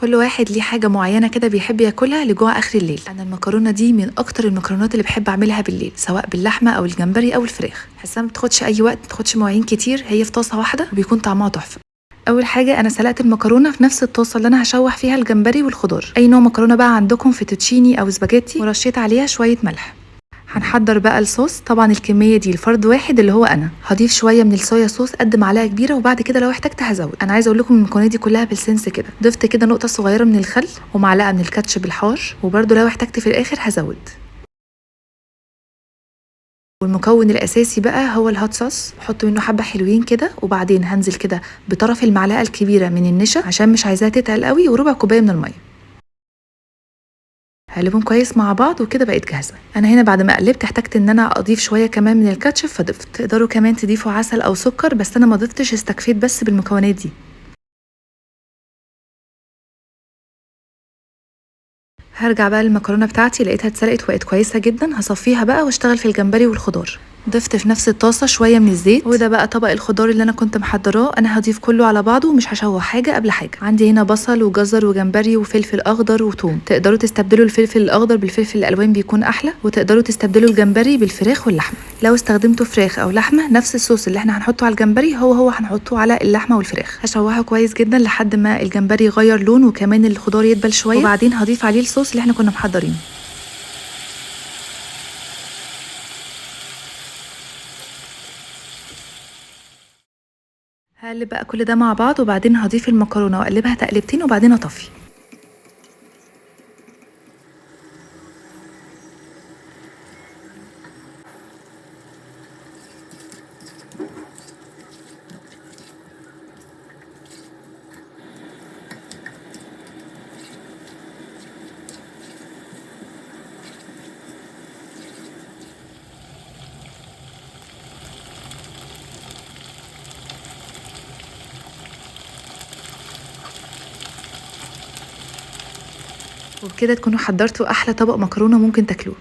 كل واحد ليه حاجة معينة كده بيحب ياكلها لجوع اخر الليل. انا المكرونه دي من اكتر المكرونات اللي بحب اعملها بالليل، سواء باللحمه او الجمبري او الفراخ. بحسها ما بتاخدش اي وقت، ما بتاخدش مواعين كتير، هي في طاسه واحدة وبيكون طعمها تحفة. اول حاجة انا سلقت المكرونه في نفس الطاسه اللي انا هشوح فيها الجمبري والخضار، اي نوع مكرونه بقى عندكم، فيتوتشيني او سباجيتي، ورشيت عليها شوية ملح. هنحضر بقى الصوص. طبعا الكمية دي لفرد واحد اللي هو انا، هضيف شوية من ال soya sauce قد معلقه كبيرة، وبعد كده لو احتجت هزود. انا عايزه اقول لكم المكرونه دي كلها بال sense كده. ضفت كده نقطة صغيرة من الخل ومعلقة من الكاتشب الحار، وبرده لو احتجت في الاخر هزود. والمكون الاساسي بقى هو ال hot sauce، بحط منه حبه حلوين كده، وبعدين هنزل كده بطرف المعلقة الكبيرة من النشا عشان مش عايزاها تتقل قوي، وربع كوباية من المية. هقلبهم كويس مع بعض وكده بقت جاهزة. انا هنا بعد ما قلبت احتجت ان انا اضيف شوية كمان من الكاتشب فضفت. تقدروا كمان تضيفوا عسل او سكر، بس انا ما ضفتش، استكفيت بس بالمكونات دي. هرجع بقى للمكرونه بتاعتي، لقيتها اتسلقت وبقت كويسة جدا. هصفيها بقى واشتغل في الجمبري والخضار. ضفت في نفس الطاسه شوية من الزيت، وده بقى طبق الخضار اللي انا كنت محضراه. انا هضيف كله على بعضه ومش هشوح حاجة قبل حاجة. عندي هنا بصل وجزر وجمبري وفلفل اخضر وثوم. تقدروا تستبدلوا الفلفل الاخضر بالفلفل الالوان بيكون احلى، وتقدروا تستبدلوا الجمبري بالفراخ واللحمة. لو استخدمتوا فراخ او لحمه، نفس الصوص اللي احنا هنحطه على الجمبري هو هنحطه على اللحمة والفراخ. هشوحه كويس جدا لحد ما الجمبري يغير لون وكمان الخضار يدبل شوية، وبعدين هضيف عليه الصوص اللي احنا كنا محضرينه. هقلب بقى كل ده مع بعض، وبعدين هضيف المكرونه واقلبها تقلبتين وبعدين اطفي. وبكده تكونوا حضرتوا احلى طبق مكرونه ممكن تاكلوه.